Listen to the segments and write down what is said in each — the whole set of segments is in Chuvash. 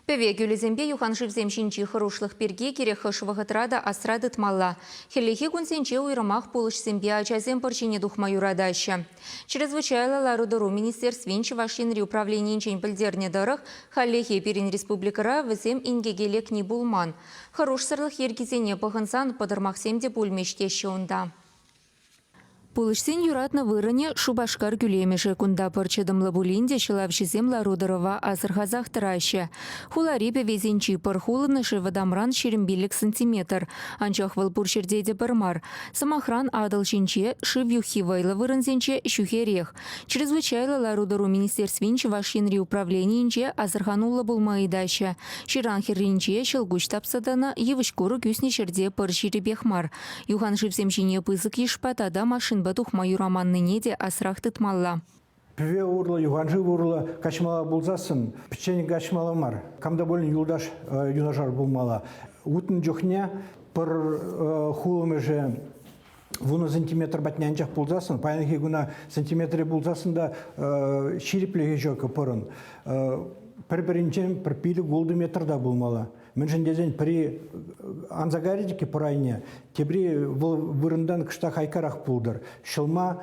Пӗве кӳлӗсемпе юханшывсем ҫинчи хӑрушлӑх пирки кирек хӑш вӑхӑтра та асра тытмалла. Хӗллехи кунсенче уйрӑмах пулӑҫсемпе ачасем пӑр ҫине тухма юратаҫҫӗ. Чрезвычайлӑ лару-тӑру министерствин Чӑваш Енри управленийӗнчен пӗлтернӗ тӑрӑх, хальлӗхе пирӗн республикӑра вӗсем инкеке лекни пулман. Хӑрушсӑрлӑх йӗркисене пӑхӑнсан пӑтӑрмахсем те пулмӗҫ теҫҫӗ унта. Пулӑҫсен юратнӑ вырӑнӗ Шупашкар кӳлемӗшӗ. Кунта пӑр чӑтӑмлӑ пулин те ҫӑлавҫӑсем лару-тӑрӑва асӑрхасах тӑраҫҫӗ. Хулари пӗвесенчи пӑр хулӑнӑшӗ вӑтамран 25 сантиметр. Анчах вӑл пур ҫӗрте те пӗр мар. Сӑмахран, Атӑл ҫинче шыв юххи вӑйлӑ вырӑнсенче ҫӳхерех. Чрезвычайлӑ лару-тӑру министерствин Чӑваш Енри управленийӗнче асӑрхануллӑ пулма ыйтаҫҫӗ. Ҫыран хӗрринче ҫӑлкуҫ тапса тӑнӑ, йывӑҫ-курӑк ӳснӗ ҫӗрте пӑр ҫирӗпех мар. Юханшывсем ҫине пысӑк йышпа тата машинпа тухма юраманнине те асрах тытмалла. Пӗве урлӑ, юханшыв урлӑ каҫмалла пулсассӑн пӗччен каҫмалла мар. Кам та пулин юлташ юнашар пулмалла. Утнӑ чухне пӗр хулӑмӑшӗ 10 сантиметр патне анчах пулсассӑн, паянхи куна сантиметрӗ пулсассӑн та ҫирӗплӗхӗ ҫук пӑрӑн. Пӗр-пӗринчен пӗр 5-6 метр та пулмалла. Мӗншӗн тесен пӗри анса кайрӗ пӑр айне, тепри вӑл вырӑнтан кӑштах айккарах пултӑр, ҫӑлма,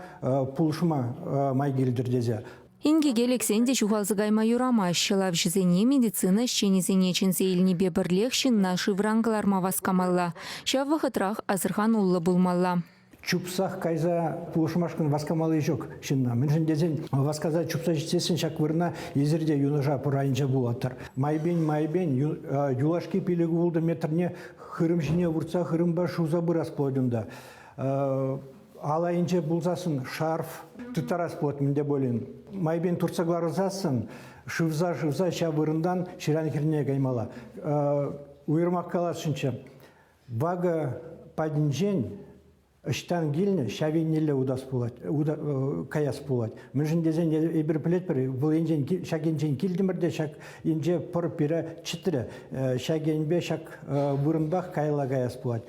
пулӑшма май килтӗр тесе. Инкеке лексен те ҫухалса кайма юрамасть. Ҫӑлавҫӑсене медицина ӗҫченӗсене чӗнсе илнипе пӗрлех ҫынна шывран кӑларма васкамалла. Ҫав вӑхӑтрах асӑрхануллӑ пулмалла. Чупсах кайса пулӑшмашкӑн васкамалли ҫук ҫынна. Мӗншӗн тесен васкаса чупса ҫитсессӗн ҫак вырӑна эсир те юнӑша пӑр айӗнче пулаттӑр. Майӗпен-майӗпен юлашки 5-ултӑ метрне хырӑм ҫине выртса хырӑмпа шуса пырас пулать унта. Ал айӗнче пулсассӑн шарф тыттарас пулать мӗнте пулин. Майӗпен туртса кӑларсассӑн шывса-шывса ҫав вырӑнтан ҫыран хӗрне каймалла. Уйрӑмах каласшӑнччӗ, Вакӑ патӗнчен ӑҫтан килнӗ, ҫав еннелле утас пулать, каяс пулать. Мӗншӗн тесен эпир пӗлетпӗр, вӑл енчен, ҫак енчен килтӗмӗр те ҫак енче пӑр пире чӗтрӗ. Ҫак енпе ҫак вырӑнпах каялла каяс пулать.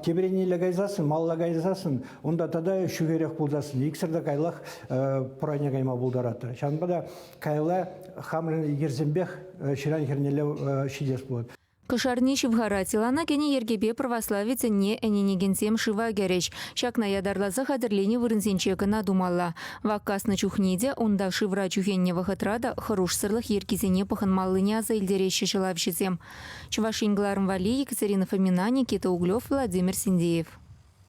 Тепӗр еннелле кайсассӑн, малалла кайсассӑн, унта тата ҫӳхерех пулсассӑн, иксӗр те каяллах пӑр айне кайма пултаратӑр. Ҫавӑнпа та каялла хамӑрӑн йӗрсемпех ҫыран хӗрнелле ҫитес пулать. Кӑшарни ҫывхарать. Йӑлана кӗнӗ йӗркепе православи тӗнне ӗненекенсем шыва кӗрӗҫ. Ҫакна ятарласа хатӗрленӗ вырӑнсенче кӑна тумалла. Вак каснӑ чухне те, унта шывра чӳхеннӗ вӑхӑтра та хӑрушсӑрлӑх йӗркисене пӑхӑнмаллине аса илтереҫҫӗ ҫӑлавҫӑсем. Чӑваш Ен кӑларӑм валли Екатерина Фомина, Никита Углев, Владимир Синдеев.